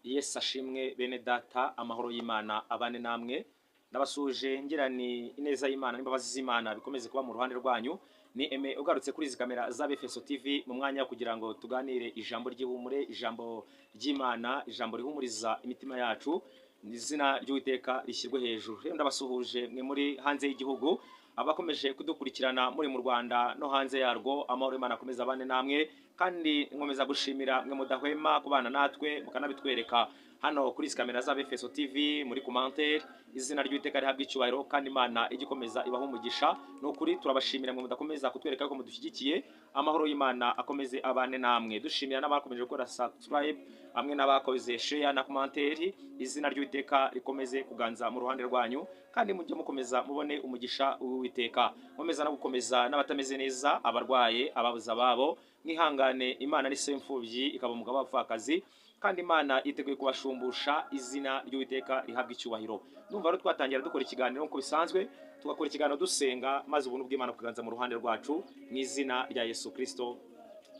Yesu ashimwe bene data, amahoro y'Imana abane namwe. Ndabasuhuje ngira ni ineza y'Imana n'imbabazi z'Imana bikomeze kuba mu ruhande rwanyu. Ni Aime ugarutse kuri izi kamera za Befeso TV mu mwanya wo kugira ngo tuganire ijambo ry'ihumure, ijambo ry'Imana, ijambo rihumuriza imitima yacu. Izina ry'Uwiteka rishyirwe hejuru. Rero ndabasuhuje mwe muri hanze y'igihugu, abakomeje kudukurikirana muri mu Rwanda no hanze yarwo, amahoro y'Imana akomeza abane namwe. Kandi nkomeza gushimira mwe mudahwema kubana natwe mukanabitwereka hano kuri izi kamera za Befeso TV muri commentaire. Izina ry'Uwiteka rihabwa icyubahiro kandi Imana ijye ikomeza ibaha umugisha. Ni ukuri turabashimira mwe mudakomeza kutwereka ko mudushyigikiye. Amahoro y'Imana akomeze abane namwe. Dushimira n'abakomeje gukora subscribe hamwe n'abakoze share na commentaire. Izina ry'Uwiteka rikomeze kuganza mu ruhande rwanyu kandi mujye mukomeza mubone umugisha w'Uwiteka. Nkomeza no gukomeza n'abatameze neza, abarwaye, ababuze ababo, mwihangane. Imana ni se w'imfubyi ikaba umugabo w'abapfakazi, kandi Imana yiteguye kubashumbusha. Izina ry'Uwiteka rihabwa icyubahiro. Ndumva rero twatangira dukora ikiganiro nk'uko bisanzwe, tugakora ikiganiro dusenga, maze ubuntu bw'Imana bukaganza mu ruhande rwacu mu izina rya Yesu Kristo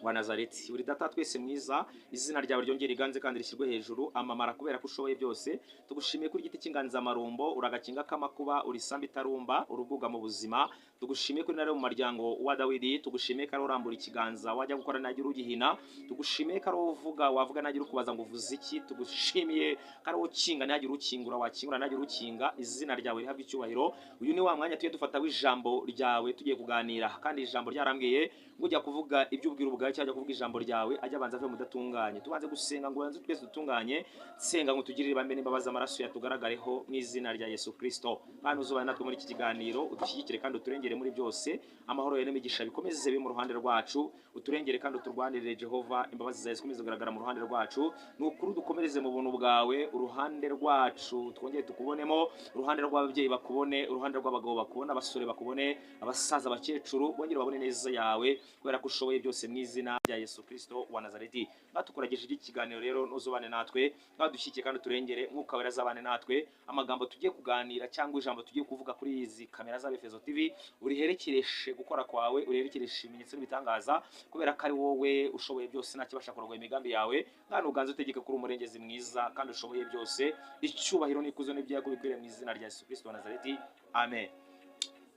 wa Nazareti. Uri Data twese mwiza, izina ryawe ryongere riganze kandi rishyirwe hejuru, amamara kubera ko ushoboye byose. Tugushimiye kuri igiti cy'inganzamarumbo, uragakinga k'amakuba, uri isambu itarumba, urubuga mu buzima. Tugushimiye kuri nare mu muryango wa Dawidi, tugushimiye ko ari urambura ikiganza wajya gukora nagira ugihina, tugushimiye ko ari uvuga wavuga nagira ukubaza ngo uvuze iki, tugushimiye ko ari ukinga ntihagire ukingura, wakingura ntihagire ukinga. Izina ryawe rihabwa icyubahiro. Uyu ni wa mwanya tugiye dufata w'ijambo ryawe, tugiye kuganira, kandi ijambo ryarambwiye ngo ujya kuvuga ibyo ubwira ubwawe cyangwa kuvuga ijambo ryawe ajya abanza ave mudatunganye. Tubanze gusenga ngo banze twese dutunganye, senga ngo tugirire ibambe n'imbabazi, amaraso yatugaragareho mu izina rya Yesu Kristo. Kandi uzubane natwe muri iki kiganiro, udushyigikire kandi uturengere muri byose. Amahoro yawe n'imigisha bikomeze bibe mu ruhande rwacu, uturengere kandi uturwanirire Jehova. Imbabazi zawe zikomeze kugaragara mu ruhande rwacu. Ni ukuri dukomereze mu buntu bwawe uruhande rwacu, twongere tukubonemo, uruhande rw'ababyeyi bakubone, uruhande rw'abagabo bakubone, abasore bakubone, abasaza, abakecuru bongere babone neza yawe, kubera ko ushoboye byose mu izina rya Yesu Kristo wa Nazareti. Batukuragije iki kiganiro rero, ntuzubane natwe, badushyigikiye kandi uturengere. Mwuka Wera azabane natwe. Amagambo tugiye kuganira cyangwa ijambo tugiye kuvuga kuri izi kamera za Befeso TV, uriherekereshe gukora kwawe, uriherekereshe ibimenyetso n'ibitangaza, kubera ko ari wowe ushoboye byose, nta kibasha kurogoya imigambi yawe. Kandi uganze utegeke kuri umurengezi mwiza kandi ushoboye byose. Icyubahiro n'ikuzo n'ibyago bikwiriye mu izina rya Yesu Kristo wa Nazareti, amen.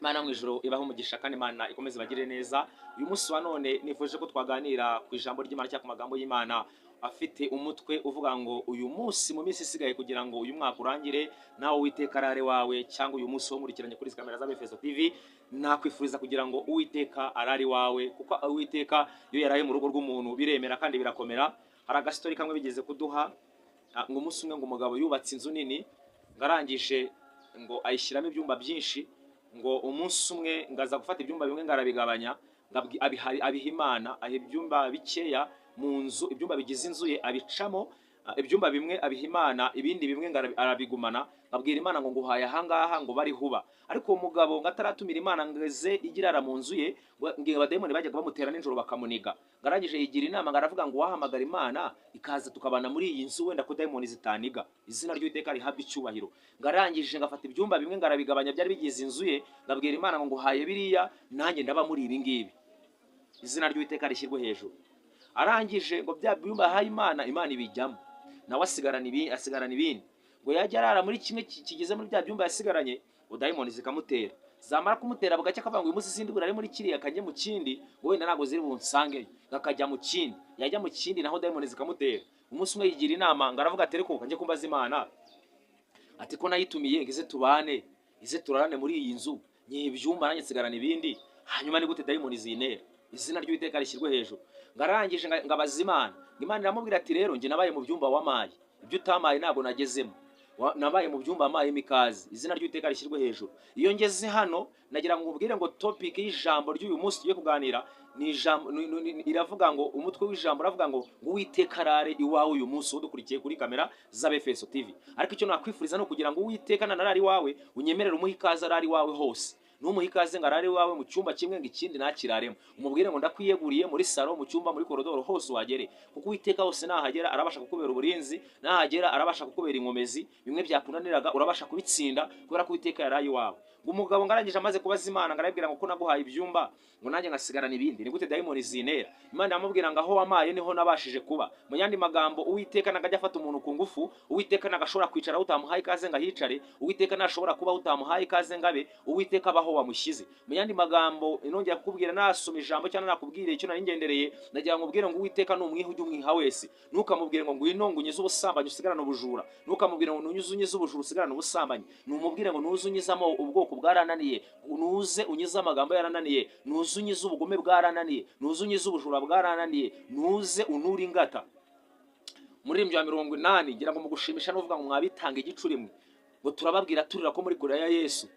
Imana mu ijuru ibahe umugisha kandi Imana ikomeze ibagirire neza. Uyu munsi wa none nifuje ko twaganira ku ijambo ry'Imana cyangwa ku magambo y'Imana afite umutwe uvuga ngo uyu munsi, mu minsi isigaye kugira ngo uyu mwaka urangire, nawe Uwiteka arare wawe, cyangwa uyu munsi wo nkurikiranye kuri izi kamera za Befeso TV, nakwifuriza kugira ngo Uwiteka arare wawe, kuko Uwiteka iyo yaraye mu rugo rw'umuntu biremera kandi birakomera. Hari agasitori kamwe bigeze kuduha, ngo umunsi umwe ngo umugabo yubatse inzu nini, ngo arangije ngo ayishyiramo ibyumba byinshi, ngo umunsi umwe ngo aza gufata ibyumba bimwe ngo arabigabanya, ngo abiha Imana, aha ibyumba bikeya mu nzu, ibyumba bigize inzu ye abicamo ibyumba bimwe abiha Imana, ibindi bimwe ngo arabigumana. Abwira Imana ngo nguhaye ahangaha ngo bari huba. Ariko uwo mugabo ngo ataratumira Imana ngo ize igirara mu nzu ye, ngo abadayimoni bajyaga bamutera nijoro bakamuniga. Ngo arangije yigira inama, ngo aravuga ngo wahamagara Imana ikaza tukabana muri iyi nzu, wenda ko dayimoni zitaniga. Izina ry'Uwiteka rihabwa icyubahiro. Ngo arangije ngo afata ibyumba bimwe ngo arabigabanya byari bigize inzu ye, ngo abwira Imana ngo nguhaye biriya, nanjye ndaba muri ibi ngibi. Izina ry'Uwiteka rishyirwe hejuru. Arangije ngo bya byumba ahaye Imana, Imana ibijyamo, nawe asigarana ibi, asigarana ibindi. Ngo yajya arara muri kimwe kigize muri bya byumba yasigaranye, ngo dayimoni zikamutera. Zamara kumutera bugacya akavuga ngo uyu munsi sindi burare muri kiriya, kajye mu kindi, ngo wenda ntabwo ziri bunsangeyo. Akajya mu kindi, yajya mu kindi naho dayimoni zikamutera. Umunsi umwe yigira inama, ngo aravuga ati reka njye kumbaza Imana, ati ko nayitumiye ngo ize tubane, ize turarane muri iyi nzu, nyiha ibyumba nanjye nsigarana ibindi, hanyuma ni gute dayimoni zintera? Izina ry'Uwiteka rishyirwe hejuru. Ngo arangije ngo abaza Imana, ngo Imana iramubwira ati rero njye nabaye mu byumba wamaye, ibyo utamaye ntabwo nagezemo. Nabaye mu byumba wamayemo ikaze. Izina ry'Uwiteka rishyirwe hejuru. Iyo ngeze hano nagira ngo nkubwire ngo topic y'ijambo ry'uyu munsi tugiye kuganira ni ijambo iravuga ngo, umutwe w'ijambo uravuga ngo Uwiteka arare iwawe uyu munsi udukurikiye kuri kamera z'Abefeso TV. Ariko icyo nakwifuriza ni ukugira ngo Uwiteka nanarare iwawe, unyemerere umuhe ikaze arare iwawe hose. Numuha ikaze ngo arare iwawe mu cyumba kimwe ngo ikindi ntakiraremo, umubwire ngo ndakwiyeguriye muri salo, mu cyumba, muri korodoro, hose uhagere, kuko Uwiteka hose nahagera arabasha kukubera uburinzi, nahagera arabasha kukubera inkomezi. Bimwe byakunaniraga urabasha kubitsinda kubera ko Uwiteka yaraye iwawe. Umugabo ngarangije amaze kubaza Imana, ngarabwira ngo ko naguhaye ibyumba ngo nanjye ngasigarana ibindi, ni gute dayimoni zinera? Imana yamubwira ngo aho wamaye niho nabashije kuba. Mu yandi magambo, Uwiteka nagajya afata umuntu ku ngufu, Uwiteka nagashobora kwicara aho utamuhaye ikaze ngo ahicare, Uwiteka ntashobora kuba aho utamuhaye ikaze ngo abe, Uwiteka abaho wamushyize. Mu yandi magambo, inongera kukubwira, nasoma ijambo cyangwa nakubwira icyo nari ngendereye, nagira ngo ubwire ngo Uwiteka ni umwiha, ujye umwiha wese. Ntukamubwire ngo ngwino ngo unyize ubusambanyi usigarane ubujura, ntukamubwire ngo nunyuze unyize ubujura usigarane ubusambanyi, numubwire ngo nuze unyizamo ubwoko bwarananiye, nuze unyize amagambo yarananiye, nuze unyize ubugome bwarananiye, nuze unyize ubujura bwarananiye, nuze unure ingata. Umuririmbyi wa 80, ngira ngo mugushimisha n'uvuga ngo mwabitanga igicurimwe, ngo turababwira turira ko muri kure ya Yesu,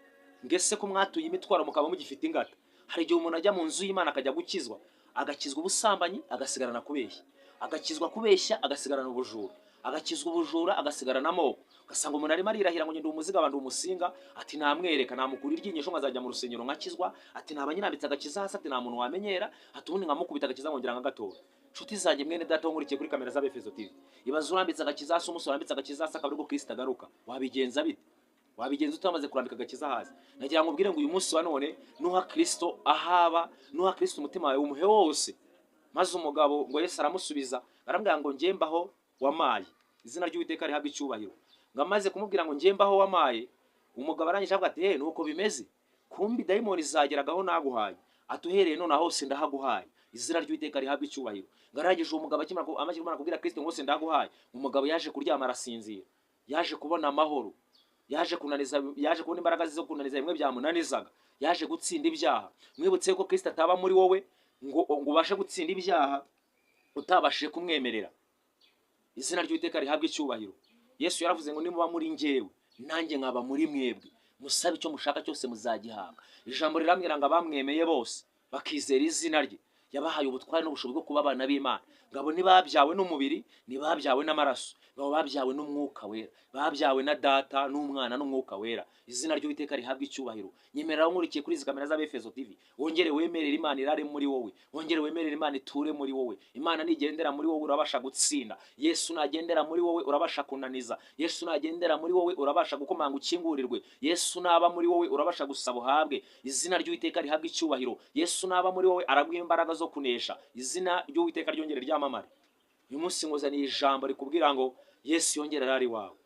ngese ko mwatuye imitwaro mukaba mugifite ingata. Hari igihe umuntu ajya mu nzu y'Imana akajya gukizwa, agakizwa ubusambanyi agasigarana kubeshya, agakizwa kubeshya agasigarana ubujura, agakizwa ubujura agasigarana amoko. Ugasanga umuntu arimo arirahira ngo ngende umuziga abantu umusinga, ati namwereka namukura iryinyo nkazajya mu rusengero nkakizwa, ati naba nyirambitse agakiza hasi, ati nta muntu wamenyera, ati ubundi nkamukubita agakiza nkongera nkagatora. Nshuti zanjye, mwene data nkurikiye kuri kamera z'Abefeso TV, ibaze urambitse agakiza hasi, umunsi urambitse agakiza hasi akaba aribwo Kristo agaruka, wabigenza bite? Wabigenza utamaze kurambika agakiza hasi? Nagira ngo ubwire ngo uyu munsi wa none nuha Kristo ahaba, nuha Kristo umutima wawe umuhe wose. Maze umugabo ngo Yesu aramusubiza aramubwira ngo njye mbaho wamaye. Izina ry'Uwiteka rihabwa icyubahiro. Ngo amaze kumubwira ngo njye mbaho wamaye, umugabo arangije avuga ati hey, nuko bimeze, kumbi dayimoni zageragaho naguhaye, atuhereye none hose ndahaguhaye. Izina ry'Uwiteka rihabwa icyubahiro. Ngo arangije uwo mugabo akimara amaze kubwira Kristo ngo hose ndahaguhaye, umugabo yaje kuryama arasinzira, yaje kubona amahoro, yaje kunaniza, yaje kubona imbaraga zo kunaniza bimwe byamunanizaga, yaje gutsinda ibyaha. Mwibutse ko Kristo ataba muri wowe ngo ubashe gutsinda ibyaha utabashije kumwemerera. Izina ry'Uwiteka rihabwa icyubahiro. Yesu yaravuze ngo nimuba muri njyewe nanjye nkaba muri mwebwe, musabe icyo mushaka cyose muzagihabwa. Ijambo rirambwira ngo abamwemeye bose bakizera izina rye, yabahaye ubutware n'ubushobozi bwo kuba abana b'Imana. Ngabo ntibabyawe n'umubiri, ntibabyawe n'amaraso, ngabo babyawe n'Umwuka Wera, babyawe na Data n'Umwana n'Umwuka Wera. Izina ry'Uwiteka rihabwa icyubahiro. Nyemerera nkurikiye kuri izi kamera z'Abefeso TV, wongere wemerere Imana irare muri wowe, wongere wemerere Imana iture muri wowe. Imana nigendera muri wowe urabasha gutsinda. Yesu nagendera muri wowe urabasha kunaniza. Yesu nagendera muri wowe urabasha gukomanga ukingurirwe. Yesu naba muri wowe urabasha gusaba uhabwe. Izina ry'Uwiteka rihabwa icyubahiro. Yesu naba muri wowe araguha imbaraga zo kunesha. Izina ry'Uwiteka ryongere ryamamare. Uyu munsi nkuzaniye ijambo rikubwira ngo Yesu yongere arari iwawe,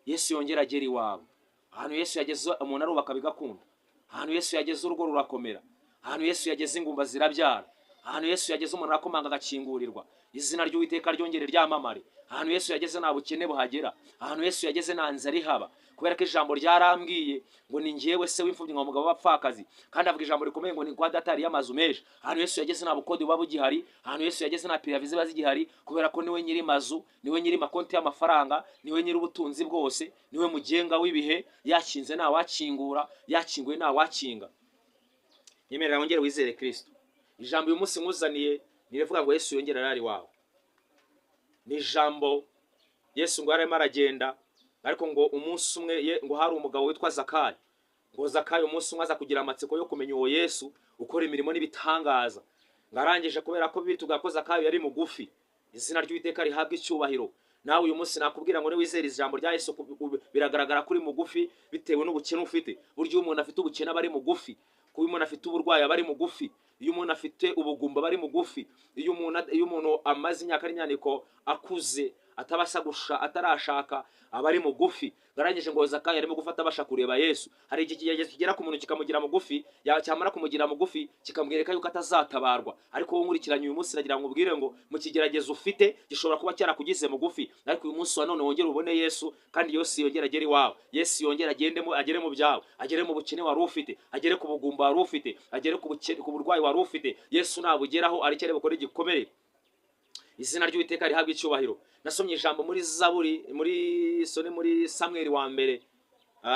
Yesu yongere agere iwawe. Ahantu Yesu yageze umuntu arubaka bigakunda, ahantu Yesu yageze urugo rurakomera, ahantu Yesu yageze ingumba zirabyara, ahantu Yesu yageze umuntu arakomanga agakingurirwa. Izina ry'Uwiteka ryongere ryamamare. Ahantu Yesu yageze nta bukene buhagera, ahantu Yesu yageze nta nzara ihaba, kubera ko ijambo ryarambwiye ngo ni njyewe se w'imfubyi nka umugabo w'abapfakazi, kandi avuga ijambo rikomeye ngo ni kwa Data hariyo amazu menshi. Ahantu Yesu yageze nta bukode buba bugihari, ahantu Yesu yageze nta préavis ziba zigihari, kubera ko niwe nyiri mazu, niwe nyiri makonti y'amafaranga, niwe nyiri ubutunzi bwose, niwe mugenga w'ibihe. Yakinze nta wakingura, yakinguye nta wakinga. Nyemerera wongere wizere Kristo. Ijambo uyu munsi nkuzaniye nirivuga ngo Yesu yongere arari wawe. Ni ijambo Yesu ngo yarimo aragenda, ariko ngo umunsi umwe ngo hari umugabo witwa Zakayo. Ngo Zakayo umunsi umwe aza kugira amatsiko yo kumenya uwo Yesu ukora imirimo n'ibitangaza. Ngo arangije, kubera ko bituga ko Zakayo yari mugufi. Izina ry'Uwiteka rihabwa icyubahiro. Nawe uyu munsi nakubwira ngo niwizere ijambo rya Yesu, biragaragara ko uri mugufi bitewe n'ubukene ufite. Burya iyo umuntu afite ubukene aba ari mugufi, kuba umuntu afite uburwayi aba ari mugufi, iyo umuntu afite ubugumba aba ari mugufi, iyo umuntu amaze imyaka n'imyaniko akuze atabasha atarashaka aba ari mugufi. Garangije ngo Zakayo arimo gufata abasha kureba Yesu. Hari igihe kigera ku muntu kikamugira mugufi, cyamara kumugira mugufi kikamwereka yuko atazatabarwa. Ariko wowe nkurikiranye uyu munsi nagira ngo ubwire ngo mu kigeragezo ufite gishobora kuba cyarakugize mugufi, ariko uyu munsi wa none wongere ubone Yesu, kandi Yesu yongere agere iwawe, Yesu yongere agendemo, agere mu byawe, agere mu bukene wari ufite, agere ku bugumba wari ufite, agere ku bukene, ku burwayi wari ufite. Yesu nabugeraho aricyo bukore gikomere. Izina ry'Uwiteka rihabwa icyubahiro. Nasomye ijambo muri Zaburi, muri sone, muri Samweli wa mbere,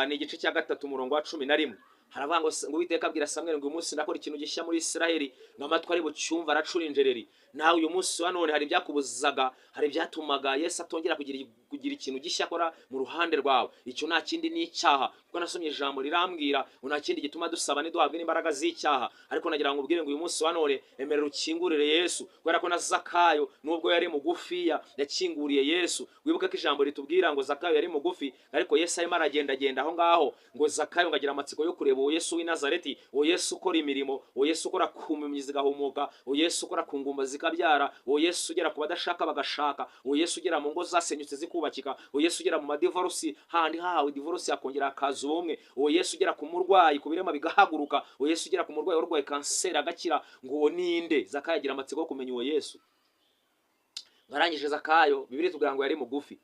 ni igice cya 3 umurongo wa 11. Haravuga ngo Uwiteka abwira Samweli ngo uyu munsi ndakora ikintu gishya muri Isiraheli, ngo amatwi ari bucyumva aracura injereri. Nawe uyu munsi wa none hari ibyakubuzaga, hari ibyatumaga Yesu atongera kugira ikintu gishya akora mu ruhande rwawe. Icyo nta kindi ni icyaha, kuko nasomye ijambo rirambwira ngo nta kindi gituma dusaba ntiduhabwe n'imbaraga z'icyaha. Ariko nagira ngo ubwire ngo uyu munsi wa none emerera ukingurire Yesu, kubera ko na Zakayo nubwo yari mugufiya yakinguriye Yesu. Wibuke ko ijambo ritubwira ngo Zakayo yari mugufi, ariko Yesu arimo aragendagenda aho ngaho, ngo Zakayo ngo agira amatsiko yo kureba uwo Yesu w'i Nazareti, uwo Yesu ukora imirimo, uwo Yesu ukora ku mpumyi zigahumuka, uwo Yesu ukora ku ngumba zikabyara, uwo Yesu ugera ku badashaka bagashaka, uwo Yesu ugera mu ngo zasenyutse zikubakika, uwo Yesu ugera mu madivorisi handi hahawe divorisi hakongera hakaza ubumwe, uwo Yesu ugera ku murwayi ku birema bigahaguruka, uwo Yesu ugera ku murwayi warwaye kanseri agakira, ngo uwo ninde? Zakayo agira amatsiko yo kumenya uwo Yesu. Arangije Zakayo, Bibiliya itubwira ngo yari mugufi,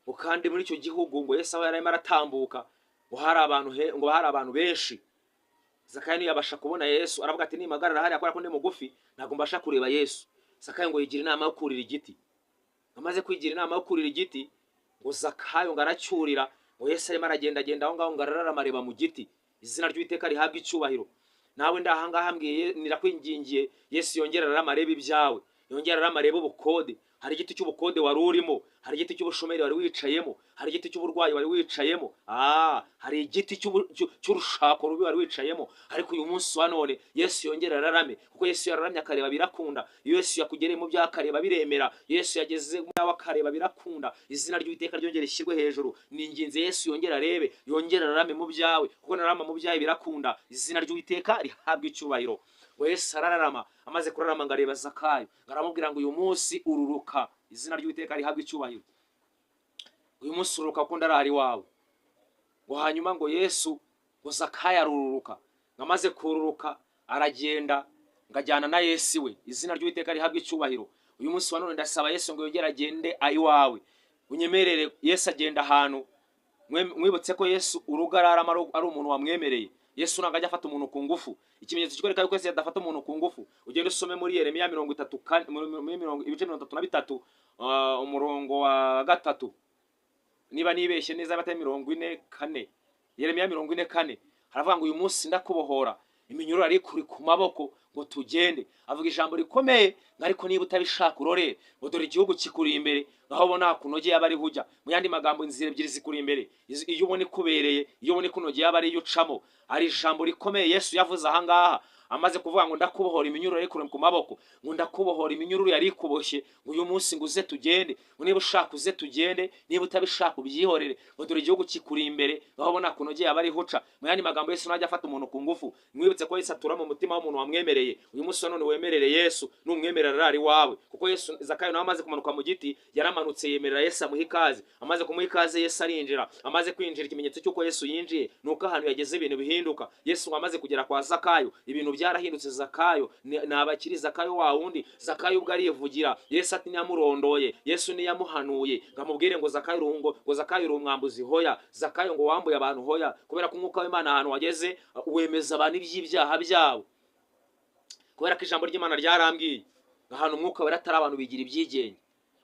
ngo kandi muri icyo gihugu ngo Yesu aho yari arimo aratambuka ngo hari abantu ngo hari abantu benshi. Zakayo ntiyabasha kubona Yesu, aravuga ati nimpagarara hariya kubera ko ndi mugufi ntabwo mbasha kureba Yesu. Zakayo ngo yigira inama yo kurira igiti. Amaze kwigira inama yo kurira igiti, ngo Zakayo ngo aracyurira, ngo Yesu arimo aragendagenda aho ngaho ngo arararama areba mu giti. Izina ry'Uwiteka rihabwe icyubahiro. Nawe ndahangaha mbwiye, nirakwingingiye, Yesu yongera ararama arebe ibyawe, yongera ararama arebe ubukode. Hari igiti cy'ubukode wari urimo, hari igiti cy'ubushomeri wari wicayemo, hari igiti cy'uburwayi wari wicayemo, hari igiti cy'urushako rubi wari wicayemo. Ariko uyu munsi wa none Yesu yongera ararame, kuko Yesu yararamye akareba birakunda. Yesu yakugereye mu byawe akareba biremera, Yesu yageze mu byawe akareba birakunda. Izina ry'Uwiteka ryongere rishyirwe hejuru. Ni ingenzi Yesu yongera arebe, yongera ararame mu byawe, kuko nararama mu byawe birakunda. Izina ry'Uwiteka rihabwe icyubahiro. Ngo Yesu arararama, amaze kurarama ngo areba Zakayo, ngo aramubwira ngo uyu munsi ururuka. Izina ry'Uwiteka rihabwe icyubahiro. Uyu munsi ururuka kuko ndarara iwawe. Ngo hanyuma ngo Yesu ngo Zakayo arururuka, ngo amaze kururuka aragenda ngo ajyana na Yesu we. Izina ry'Uwiteka rihabwe icyubahiro. Uyu munsi wa none ndasaba Yesu ngo yongere agende iwawe, unyemerere Yesu agenda ahantu. Mwibutse ko Yesu urugo ararama ari umuntu wamwemereye. Yesu ntabwo ajya afata umuntu ku ngufu. Ikimenyetso kikwereka yuko Yesu adafata umuntu ku ngufu, ugenda usome muri Yeremiya 34, muri mirongo, ibice 33, umurongo wa 3, niba nibeshye neza batari 44. Yeremiya 44 haravuga ngo uyu munsi ndakubohora iminyururu ari kuri ku maboko ngo tugende. Avuga ijambo rikomeye, ngo ariko niba utabishaka urore, ngo dore igihugu kikuri imbere, aho ubona hakunogeye aba ariho ujya. Mu yandi magambo, inzira ebyiri zikuri imbere, iyo ubona ikubereye, iyo ubona ikunogeye aba ariyo ucamo. Hari ijambo rikomeye Yesu yavuze aha ngaha, amaze kuvuga ngo ndakubohora iminyururu yari ikuri ku maboko, ngo ndakubohora iminyururu yari ikuboshye, ngo uyu munsi ngo uze tugende, ngo niba ushaka uze tugende, niba utabishaka ubyihorere, ngo dore igihugu kikuri imbere, aho ubona hakunogeye aba ariho uca. Mu yandi magambo, Yesu ntajya afata umuntu ku ngufu. Mwibutse ko Yesu atura mu mutima w'umuntu wamwemereye. Uyu munsi wa none wemerere Yesu, numwemerera arara iwawe, kuko Yesu, Zakayo nawe amaze kumanuka mu giti yaramanutse yemerera Yesu amuha ikaze. Amaze kumuha ikaze Yesu arinjira. Amaze kwinjira, ikimenyetso cy'uko Yesu yinjiye ni uko ahantu yageze ibintu bihinduka. Yesu ngo amaze kugera kwa Zakayo ibintu byarahindutse. Zakayo ni abakiri Zakayo wa wundi. Zakayo ubwo arivugira, Yesu ati ntiyamurondoye, Yesu ntiyamuhanuye ngo amubwire ngo Zakayo urungo, ngo Zakayo uri umwambuzi, hoya. Zakayo ngo wambuye abantu, hoya. Kubera ko umwuka w'Imana ahantu wageze wemeza abantu iby'ibyaha byabo, kubera ko ijambo ry'Imana ryarambwiye ahantu umwuka wera atari abantu bigira ibyigenge,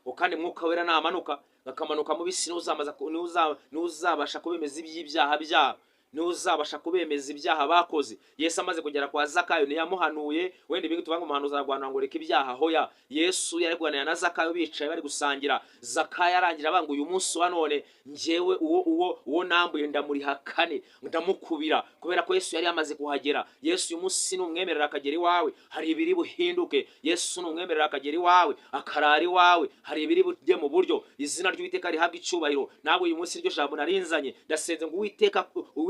ngo kandi umwuka wera namanuka akamanuka mu bisi niwe uzabasha kubemeza iby'ibyaha byabo, niwe uzabasha kubemeza ibyaha bakoze. Yesu amaze kugera kwa Zakayo ntiyamuhanuye. Wenda ibingi tuvuga ngo umuhanuzi ararwana ngo reka ibyaha, hoya. Yesu yari kuganira na Zakayo bicaye bari gusangira. Zakayo arangira abanga uyu munsi wa none njyewe uwo nambuye ndamuriha kane, ndamukubira, kubera ko Yesu yari yamaze kuhagera. Yesu uyu munsi numwemerera akagera iwawe hari ibiri buhinduke. Yesu numwemerera akagera iwawe akarara iwawe hari ibiri bujye mu buryo. Izina ry'Uwiteka rihabwa icyubahiro. Nawe uyu munsi iryo jambo narinzanye, ndasenze ngo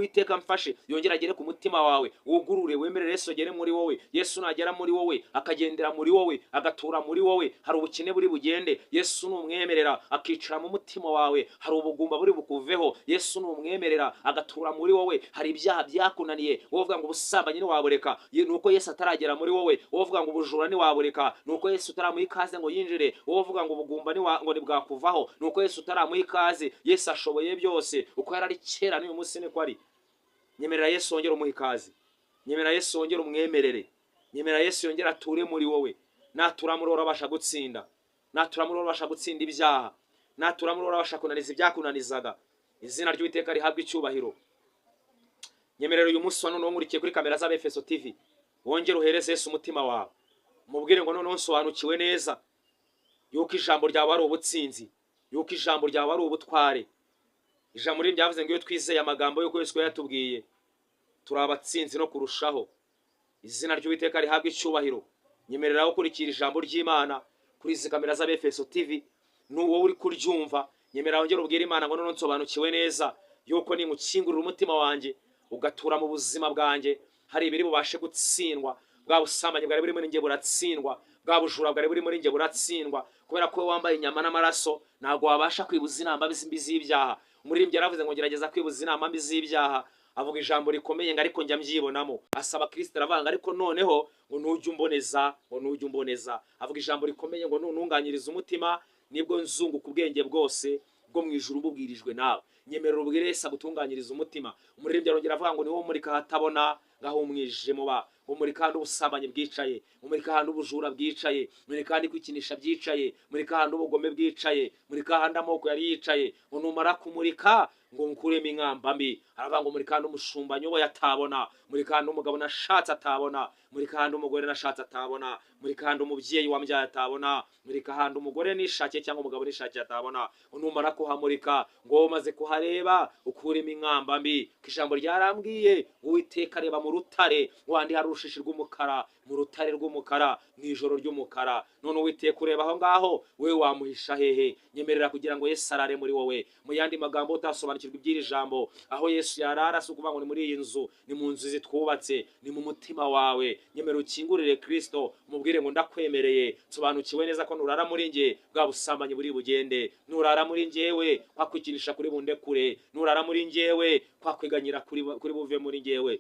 Uwiteka mfashe yongere agere ku mutima wawe, wugurure wemerere Yesu agere muri wowe. Yesu nagera muri wowe, akagendera muri wowe, agatura muri wowe, hari ubukene buri bugende. Yesu numwemerera akicara mu mutima wawe, hari ubugumba buri bukuveho. Yesu numwemerera agatura muri wowe, hari ibyaha byakunaniye. Wowe uvuga ngo ubusambanyi ntiwabureka, nuko Yesu ataragera muri wowe. Wowe uvuga ngo ubujura ntiwabureka, nuko Yesu utaramuha ikaze ngo yinjire. Wowe uvuga ngo ubugumba ngo ntibwakuvaho, nuko Yesu utaramuha ikaze. Yesu ashoboye byose, uko yari ari kera n'uyu munsi niko ari. Nyemerera Yesu wongere umuha ikaze, nyemerera Yesu wongere umwemerere, nyemerera Yesu yongere ature muri wowe. Natura muri wowe urabasha gutsinda, natura muri wowe urabasha gutsinda ibyaha, natura muri wowe urabasha kunaniza ibyakunanizaga. Izina ry'Uwiteka rihabwa icyubahiro. Nyemerera uyu munsi wa none nkurikiye kuri kamera z'Abefeso TV, wongere uhereze Yesu umutima wawe. Umubwire ngo noneho nsobanukiwe neza yuko ijambo ryawe ari ubutsinzi, yuko ijambo ryawe ari ubutware. Ijambo riri ryavuze ngo iyo twizeye amagambo y'uko Yesu yatubwiye turi abatsinzi no kurushaho. Izina ry'Uwiteka rihabwa icyubahiro. Nyemerera gukurikira ijambo ry'Imana kuri izi kamera z'Abefeso TV, n'uwo uri kuryumva nyemerera wongere ubwire Imana ngo noneho nsobanukiwe neza yuko nimukingurira umutima wanjye ugatura mu buzima bwanjye, hari ibiri bubashe gutsindwa. Bwa busambanyi bwari buri muri njye buratsindwa, bwa bujura bwari buri muri njye buratsindwa. Kubera ko wambaye inyama n'amaraso ntabwo wabasha kwibuza inama mbi z'ibyaha. Umuririmbyi yaravuze ngo ngerageza kwibuza inama mbi z'ibyaha, avuga ijambo rikomeye ngo ariko njya mbyibonamo. Asaba Kristo aravanga, ariko noneho ngo nujya umboneza, ngo nujya umboneza. Avuga ijambo rikomeye ngo nununganyiriza umutima nibwo nzunguka ubwenge bwose bwo mu ijuru bubwirijwe nawe. Nyemerera ubwire Yesu agutunganyiriza umutima. Umuririmbyi arongera avuga ngo niwo murika ahatabona ngaho umwijima uba, umurika ahantu ubusambanyi bwicaye, umurika ahantu ubujura bwicaye, umurika ahantu kwikinisha byicaye, umurika ahantu ubugome bwicaye, umurika ahantu amoko yari yicaye. Ngo numara kumurika ngo nkuremo inkamba mbi. Aravuga ngo umurika ahantu umushumba nyoboye atabona, umurika ahantu umugabo nashatse atabona, umurika ahantu umugore nashatse atabona, umurika ahantu umubyeyi wambyaye atabona, umurika ahantu umugore nishakiye cyangwa umugabo nishakiye atabona. Numara kuhamurika ngo umaze kuhareba ukuremo inkamba mbi. Ijambo ryarambwiye Uwiteka areba mu rutare, wandi hari urushishi rw'umukara, mu rutare rw'umukara, mu ijoro ry'umukara. None Uwiteka ureba aho ngaho, wewe wamuhisha hehe? Nyemerera kugira ngo Yesu arare muri wowe. Mu yandi magambo utasobanukirwa iby'iri jambo, aho Yesu yarara si ukuvuga ngo ni muri iyi nzu, ni mu nzu zitwubatse, ni mu mutima wawe. Nyemerera ukingurire Kristo, umubwire ngo ndakwemereye, nsobanukiwe neza ko nurara muri njye bwa busambanyi buri bugende, nurara muri njyewe kwa kwikinisha kuri bundekure, nurara muri njyewe kwa kwiganyira kuri buve muri njyewe.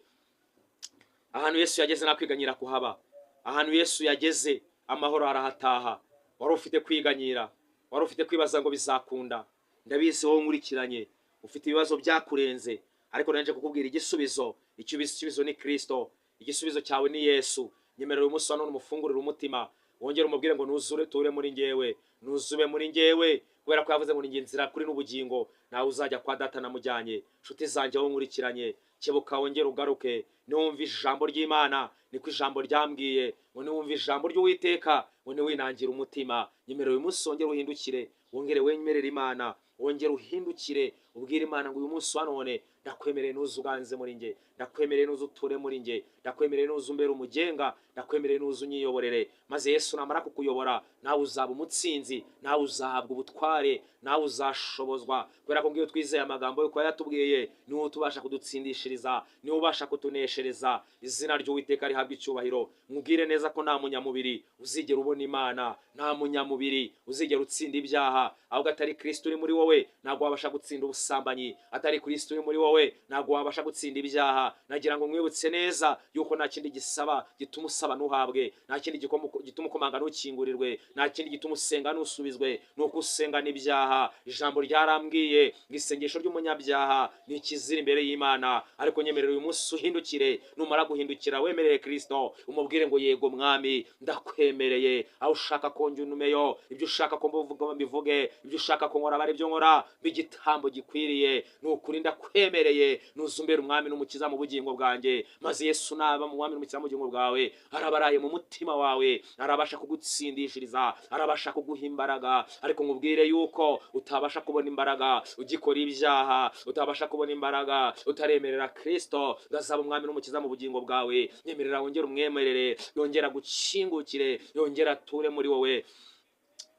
Ahantu Yesu yageze nakwiganyira kuhaba. Ahantu Yesu yageze amahoro arahataha. Wari ufite kwiganyira, wari ufite kwibaza ngo bizakunda. Ndabizi wowe nkurikiranye ufite ibibazo byakurenze, ariko nanje kukubwira igisubizo. Igisubizo ni Kristo, igisubizo cyawe ni Yesu. Nyemerera uyu munsi wa none umufungurire umutima, wongere umubwire ngo nuzure ture muri njyewe, nuzube muri njyewe, kubera ko yavuze ngo ni inzira kuri n'ubugingo, nawe uzajya kwa data namujyanye. Nshuti zanjye wowe nkurikiranye, kebuka wongere ugaruke. Niwumva ijambo ry'Imana, niko ijambo ryambwiye ngo niwumva ijambo ry'Uwiteka ngo niwinangira umutima. Nyemerera uyu munsi wongere uhindukire, wongere wemerere Imana, wongere uhindukire, ubwire Imana ngo uyu munsi wa none ndakwemereye nuzu uganze muri njye, ndakwemereye nuzu uture muri njye, ndakwemereye nuzu umbere umugenga, ndakwemereye nuzu unyiyoborere. Maze Yesu namara kukuyobora nawe uzaba umutsinzi, nawe uzahabwa ubutware, nawe uzashobozwa. Kubera ko ngiyo twizeye amagambo y'uko yatubwiye, niwe tubasha kudutsindishiriza, niwe ubasha kutuneshereza. Izina ry'Uwiteka rihabwa icyubahiro. Mubwire neza ko nta munyamubiri uzigera ubona Imana, nta munyamubiri uzigera utsinda ibyaha. Ahubwo atari Kristo uri muri wowe ntabwo wabasha gutsinda ubusambanyi, atari Kristo uri muri wowe ntabwo wabasha gutsinda ibyaha. Nagira ngo mwibutse neza yuko nta kindi gisaba gituma usaba ntuhabwe, nta kindi gituma ukomanga ntukingurirwe, nta kindi gituma usenga ntusubizwe, nuko usenga n'ibyaha. Ijambo ryarambwiye ngo isengesho ry'umunyabyaha ni ikizira imbere y'Imana. Ariko nyemerera uyu munsi uhindukire. Numara guhindukira wemerere Kristo, umubwire ngo yego mwami ndakwemereye, aho ushaka ko njya unumeyo, ibyo ushaka ko mbivuga mbivuge, ibyo ushaka ko nkora bari byo nkora, b'igitambo gikwiriye. Nukuri ndakwemereye, nuzumbere umwami n'umukiza mu bugingo bwanjye. Maze Yesu naba mu mwami n'umukiza mu bugingo bwawe, arabaraye mu mutima wawe, arabasha kugutsindishiriza, arabasha kuguha imbaraga. Ariko nkubwire yuko utabasha kubona imbaraga ugikora ibyaha, utabasha kubona imbaraga utaremerera Kristo ngazaba umwami n'umukiza mu bugingo bwawe. Nyemerera wongere umwemerere, yongera gukingukire, yongera ature muri wowe.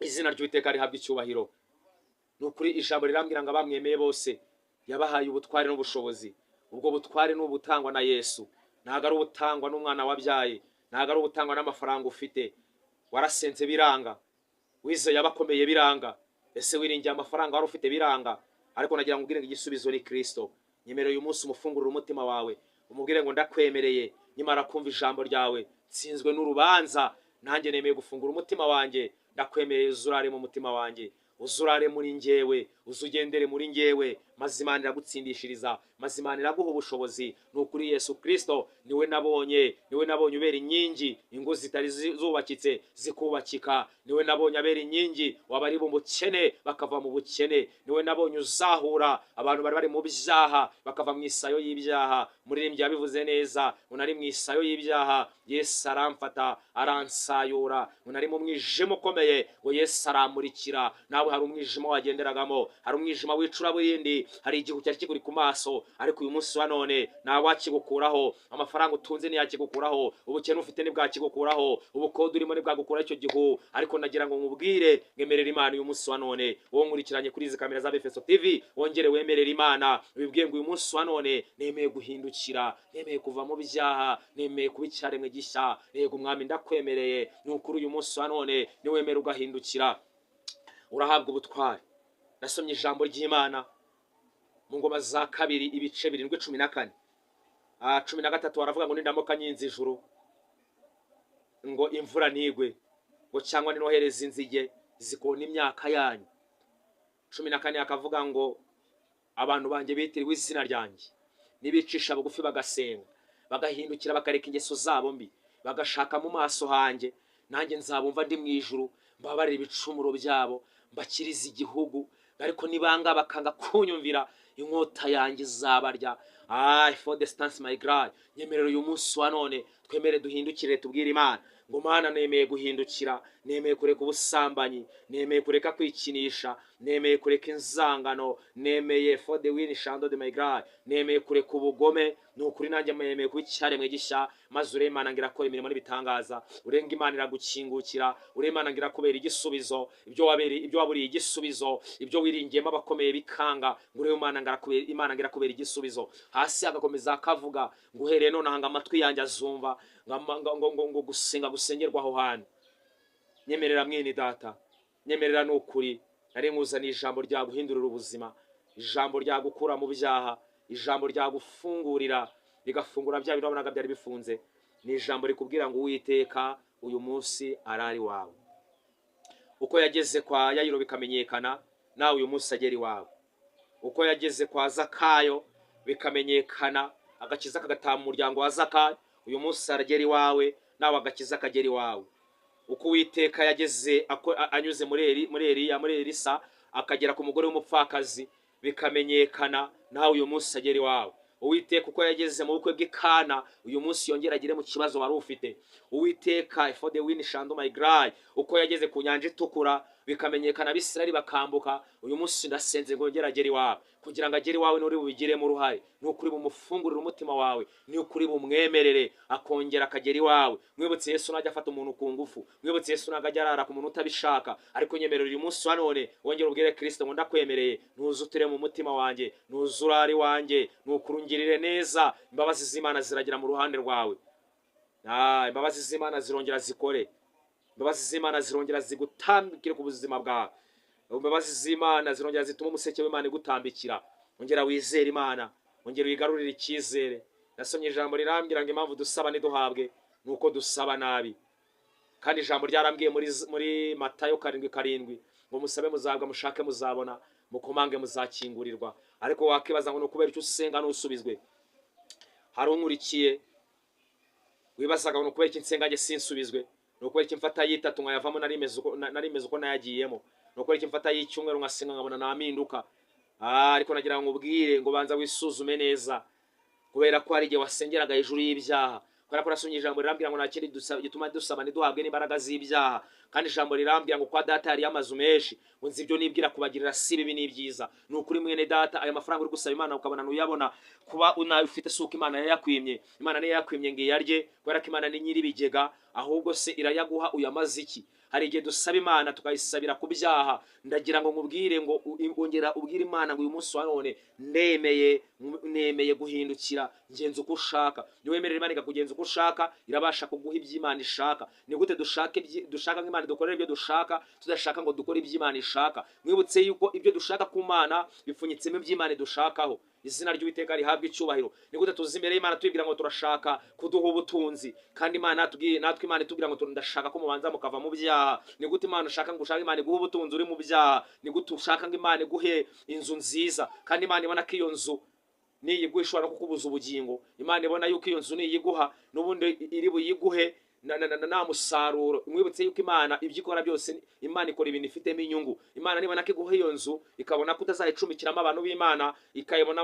Izina ry'Uwiteka rihabwa icyubahiro. Nukuri ijambo rirambwira ngo abamwemeye bose yabahaye ubutware n'ubushobozi. Ubwo butware ni ubutangwa na Yesu, ntabwo ari ubutangwa n'umwana wabyaye, ntabwo ari ubutangwa n'amafaranga ufite. Warasenze biranga, wizeye abakomeye biranga, ese wiringiye amafaranga wari ufite biranga. Ariko nagira ngo ubwire ngo igisubizo ni Kristo. Nyemerera uyu munsi umufungurire umutima wawe, umubwire ngo ndakwemereye, nyamara kumva ijambo ryawe nsinzwe n'urubanza, nanjye nemeye gufungura umutima wanjye, ndakwemereye uzurare mu mutima wanjye, uzurare muri njyewe, Uzugendere muri ngewe, maze Imana iragutsindishiriza, maze Imana iraguha ubushobozi. Ni ukuri Yesu Kristo niwe nabonye, niwe nabonye ubera inkingi ingo zitari zubakitse zikubakika. Niwe nabonye abera inkingi wabari mu bukene bakava mu bukene. Niwe nabonye uzahura abantu bari bari mu byaha bakava mu isayo y'ibyaha. Muririmbyi yabivuze neza ngo: "Nari mu isayo y'ibyaha, Yesu aramfata aransayura." Ngo: "Nari mu mwijima ukomeye," ngo, "Yesu aramurikira." Nawe hari umwijima wagenderagamo, hari umwijima w'icuraburindi, hari igihu cyari kikuri ku maso, ariko uyu munsi wa none ntawe wakigukuraho. Amafaranga utunze ntiyakigukuraho, ubukene ufite ntibwakigukuraho, ubukode urimo ntibwagukuraho icyo gihu. Ariko nagira ngo nkubwire, ngemerera Imana uyu munsi wa none. Wowe nkurikiranye kuri izi kamera za Befeso TV, wongere wemerere Imana, wibwiye ngo: "Uyu munsi wa none nemeye guhindukira, nemeye kuva mu byaha, nemeye kuba icyaremwe gishya. Yego Mwami, ndakwemereye." Ni ukuri, uyu munsi wa none niwemera ugahindukira, urahabwa ubutwari. Nasomye ijambo ry'Imana mu Ngoma za Kabiri ibice 7, 14, 13, baravuga ngo: "Nindamuka nyinze ijuru ngo imvura ntigwe, ngo cyangwa ninohereza inzige zikona imyaka yanyu." 14 akavuga ngo: "Abantu banjye bitiriwe izina ryanjye nibicisha bugufi, bagasenga, bagahindukira, bakareka ingeso zabo mbi, bagashaka mu maso hanjye, nanjye nzabumva ndi mu ijuru, mbabarira ibicumuro byabo, mbakirize igihugu. Ariko nibanga bakanga kunyumvira, inkota yanjye izabarya." Ay, for the stance my God, nyemerera uyu munsi wa none twemere duhindukire, tubwire Imana ngo: "Mana, nemeye guhindukira, nemeye kureka ubusambanyi, nemeye kureka kwikinisha, nemeye kureka inzangano, nemeye for the win shando de my God, nemeye kureka ubugome. Ni ukuri nanjye nemeye kuba icyaremwe gishya." Maze urebe Imana ngo irakora imirimo n'ibitangaza, urenga Imana iragukingukira, urebe Imana ngo irakubera igisubizo. Ibyo wabereye, ibyo waburiye igisubizo, ibyo wiringiyemo abakomeye bikanga, ngo urebe Imana ngo arakubera, Imana ngo irakubera igisubizo. Hasi agakomeza akavuga ngo: "Uhereye nonaha ngo amatwi yanjye azumva ngo gusenga gusengerwa aho hantu." Nyemerera mwene data, nyemerera, ni ukuri nari nkuzaniye ijambo ryaguhindurira ubuzima, ijambo ryagukura mu byaha, ijambo ryagufungurira rigafungura bya bintu wabonaga byari bifunze. Ni ijambo rikubwira ngo Uwiteka uyu munsi arari wawe. Uko yageze kwa Yayiro bikamenyekana, nawe uyu munsi agera iwawe. Uko yageze kwa Zakayo bikamenyekana, agakiza kagataha mu muryango wa Zakayo, uyu munsi aragera iwawe, nawe agakiza kagera iwawe. Uko Uwiteka yageze anyuze muri Eliya, muri Elisa, akagera ku mugore w'umupfakazi bikamenyekana, nawe uyu munsi agera iwawe. Uwiteka uko yageze mu bukwe bw'Ikana, uyu munsi yongera agere mu kibazo wari ufite. Uwiteka for the win shando my gray, uko yageze ku Nyanja Itukura bikamenyekana, Abisirayeli bakambuka, uyu munsi ndasenze ngo yongere agere iwawe. Kugira ngo agere iwawe, nturi bubigiremo uruhare, ni ukuri bumufungurire umutima wawe, ni ukuri bumwemerere akongera akagera iwawe. Mwibutse, Yesu ntajya afata umuntu ku ngufu. Mwibutse, Yesu ntabwo ajya arara ku muntu utabishaka. Ariko nyemerera uyu munsi wa none wongere ubwire Kirisito ngo: "Ndakwemereye, nuze uture mu mutima wanjye, nuze urare iwanjye, ni ukuri ungirire neza." Imbabazi z'Imana ziragera mu ruhande rwawe. Imbabazi z'Imana zirongera zikore, imbabazi z'Imana zirongera zigutambikire ku buzima bwawe, imbabazi z'Imana zirongera zituma umuseke w'Imana igutambikira. Ongera wizere Imana, ongera wigarurire icyizere. Nasomye ijambo rirambwira ngo impamvu dusaba ntiduhabwe ni uko dusaba nabi. Kandi ijambo ryarambwiye muri Matayo 7:7 ngo: "Musabe muzahabwa, mushake muzabona, mukomange muzakingurirwa." Ariko wakibaza ngo ni ukubera icyo usenga ntusubizwe? Hari unkurikiye wibazaga ngo: "Ni ukubera iki nsenga njye sinsubizwe? Ni ukubera iki mfata yitatu nkayavamo nari meze uko nayagiyemo? Ni ukubera iki mfata y'icyumweru nkasenga nkabona ntampinduka?" Ariko nagira ngo ubwire ngo banza wisuzume neza, kubera ko hari igihe wasengeraga hejuru y'ibyaha. Kubera ko nasomye ijambo rirambwira ngo nta kindi gituma dusaba ntiduhabwe n'imbaraga z'ibyaha. Kandi ijambo rirambwira ngo kwa Data hariyo amazu menshi, ngo nzi ibyo nibwira kubagirira, si bibi n'ibyiza. Ni ukuri mwene data, aya mafaranga uri gusaba Imana ukabona ntuyabona, kuba unayufite si uko Imana yayakwimye. Imana niyo yayakwimye ngo iyarye, kubera ko Imana ni nyir'ibigega. Ahubwo se irayaguha uyamaze iki? Hari igihe dusaba Imana tukayisabira ku byaha. Ndagira ngo nkubwire ngo ongera ubwire Imana ngo: "Uyu munsi wa none ndemeye, nemeye guhindukira, ngenza uko ushaka." Niwemerera Imana ikakugenza uko. uko ushaka, irabasha kuguha iby'Imana ishaka. Ni gute dushaka ngo Imana dukorere ibyo dushaka, tudashaka ngo dukore iby'Imana ishaka? Mwibutse yuko ibyo dushaka ku Mana bipfunyitsemo iby'Imana dushakaho. Izina ry'Uwiteka rihabwa icyubahiro. Ni gute tuza imbere y'Imana tubibwira ngo turashaka kuduha ubutunzi, kandi Imana natwe Imana itubwira ngo ndashaka ko mubanza mukava mu byaha? Ni gute Imana ushaka ngo ushake Imana iguhe ubutunzi uri mu byaha? Ni gute ushaka ngo Imana iguhe inzu nziza, kandi Imana ibona ko iyo nzu niyiguha ishobora no kukubuza ubugingo? Imana ibona yuko iyo nzu niyiguha n'ubundi iri buyiguhe nta musaruro. Mwibutse yuko Imana ibyo ikora byose, Imana ikora ibintu ifitemo inyungu. Imana nibona ko iguha iyo nzu, ikabona ko utazayicumbikiramo abantu b'Imana,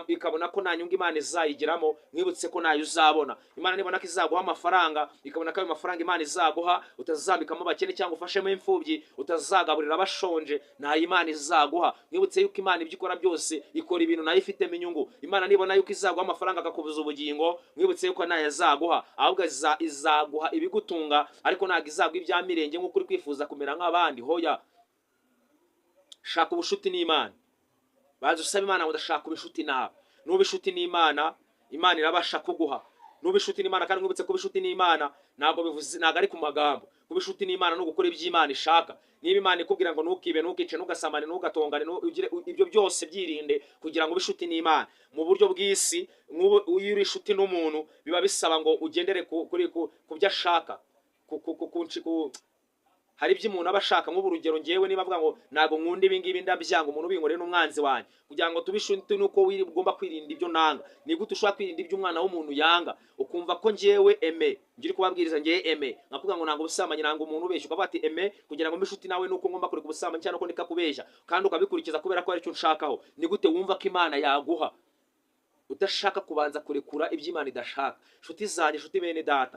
ikabona ko nta nyungu Imana izayigiramo, mwibutse ko ntayo uzabona. Imana nibona ko izaguha amafaranga, ikabona ko ayo mafaranga Imana izaguha utazambikamo abakene cyangwa ufashemo imfubyi, utazagaburira abashonje, ntayo Imana izaguha. Mwibutse yuko Imana ibyo ikora byose ikora ibintu nayo ifitemo inyungu. Imana nibona yuko izaguha amafaranga akakubuza ubugingo, mwibutse yuko ntayo azaguha, ahubwo izaguha ibigutunga, ariko ntabwo izaguha ibya mirenge nk'uko uri kwifuza kumera nk'abandi. Hoya, shaka ubushuti n'Imana. Banza usaba Imana ngo ndashaka kuba inshuti nawe. Nuba inshuti n'Imana, Imana irabasha kuguha. Nuba inshuti n'Imana, kandi mwibutse kuba inshuti n'Imana ntabwo bivuze, ntabwo ari ku magambo. Kuba inshuti n'Imana ni ugukora ibyo Imana ishaka. Niba Imana ikubwira ngo ntukibe, ntukice, ntugasamane, ntugatongane, ibyo byose byirinde kugira ngo ube inshuti n'Imana. Mu buryo bw'isi, nk'ubu iyo uri inshuti n'umuntu, biba bisaba ngo ugendere ku byo ashaka, ku, ku, ku, ku, ku, hari ibyo umuntu aba ashaka. Nk'ubu urugero, ngewe niba avuga ngo ntabwo nkunda ibi ngibi, ndabyanga, umuntu ubinkoreye n'umwanzi wanjye. Kugira ngo tube inshuti nuko ugomba kwirinda ibyo nanga. Ni gute ushobora kwirinda ibyo umwana w'umuntu yanga, ukumva ko ngewe Eme ngiri kubabwiriza, ngewe Eme nkakuvuga ngo nanga ubusambanyi, nanga umuntu ubeshya, ukavuga ati: "Eme, kugira ngo mbe inshuti nawe nuko ngomba kureka ubusambanyi cyangwa nuko ndeka kubeshya," kandi ukabikurikiza kubera ko ari cyo nshakaho? Ni gute wumva ko Imana yaguha udashaka kubanza kurekura ibyo Imana idashaka? Inshuti zanjye, inshuti bene data.